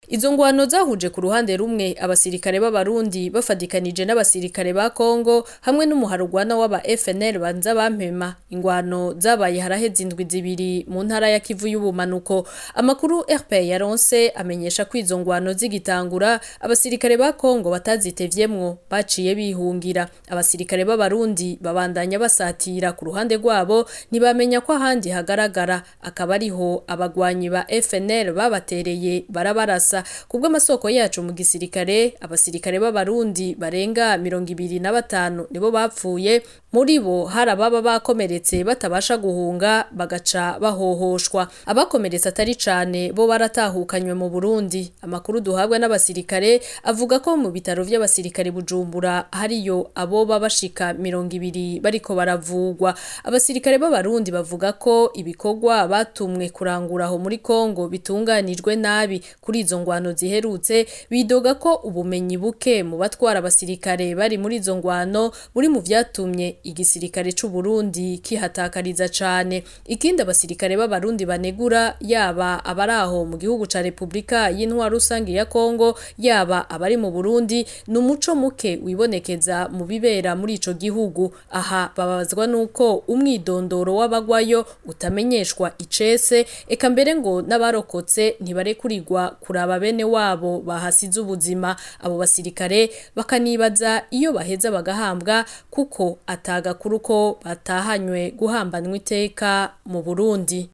Izo ngwano zahuje ku ruhande rumwe abasirikare b'Abarundi bafadikanije n'abasirikare ba Kongo hamwe n'umuharugwana w'aba FNL banza bampema. Ingwano zabaye haraheze indwi 2 mu ntara ya Kivu y'ubumanuko. Amakuru RP yaronse amenyesha ko izo ngwano zigitangura abasirikare ba Kongo batazitevyemwo baciye bihungira. Abasirikare b'Abarundi babandanya basatira ku ruhande rwabo, ntibamenya ko ahandi hagaragara akaba ariho abagwanyi ba FNL babatereye barabarasa. Kubw'amasoko yacu mu gisirikare, abasirikare b'Abarundi barenga 25 nibo bapfuye, muri bo hari ababa bakomeretse batabasha guhunga bagaca bahohoshwa. Abakomeretse atari cane bo baratahukanywe mu Burundi. Amakuru duhabwa n'abasirikare avuga ko mu bitaro vy'abasirikare Bujumbura hariyo aboba bashika 20 bariko baravugwa. Abasirikare b'Abarundi bavuga ko ibikorwa batumwe kurangura aho muri Kongo bitunganijwe nabi. Kuri izo ngwano ziherutse, bidoga ko ubumenyi buke mu batwara abasirikare bari muri izo ngwano buri mu vyatumye igisirikare c'u Burundi kihatakariza cane. Ikindi abasirikare b'Abarundi banegura, yaba abaraho mu gihugu ca Republika y'Intwaro Rusangi ya Kongo, yaba abari mu Burundi, ni umuco muke wibonekeza mu bibera muri ico gihugu. Aha bababazwa nuko umwidondoro w'abagwayo utamenyeshwa icese, eka mbere ngo n'abarokotse ntibarekurirwa kuraba bene wabo bahasize ubuzima. Abo basirikare bakanibaza iyo baheza bagahambwa, kuko atagakuru ko batahanywe guhambanwa iteka mu Burundi.